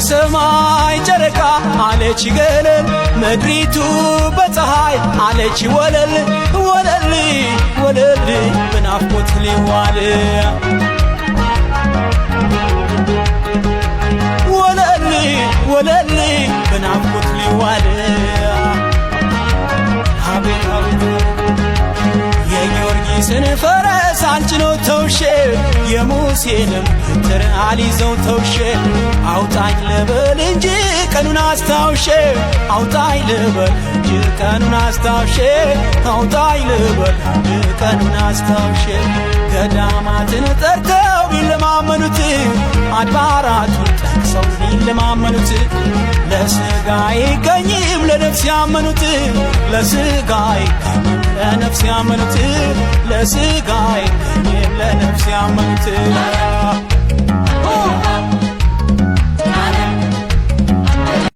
በሰማይ ጨረቃ አለች ገለል፣ ምድሪቱ በፀሐይ አለች ወለል ወለል ወለል በናፍቆት ሊዋል ወለል ወለል በናፍቆት ሊዋል። አቤት አቤት፣ የጊዮርጊስን ፈረስ አልጭኖ ተውሼ፣ የሙሴንም በትር አልይዘው ተውሼ፣ አውጣኝ ልበል እንጂ ቀኑን አስታውሼ፣ አውጣኝ ልበል እንጂ ቀኑን አስታውሼ፣ አውጣኝ ልበል እንጂ ቀኑን አስታውሼ። ገዳማትን ጠርተው ቢለማመኑት፣ አድባራቱን ጠቅሰው ቢለማመኑት፣ ለስጋ አይገኝም ለነፍስ ያመኑት፣ ለስጋ አይገኝም ለነፍስ ያመኑት፣ ለስጋ አይገኝም ለነፍስ ያመኑት።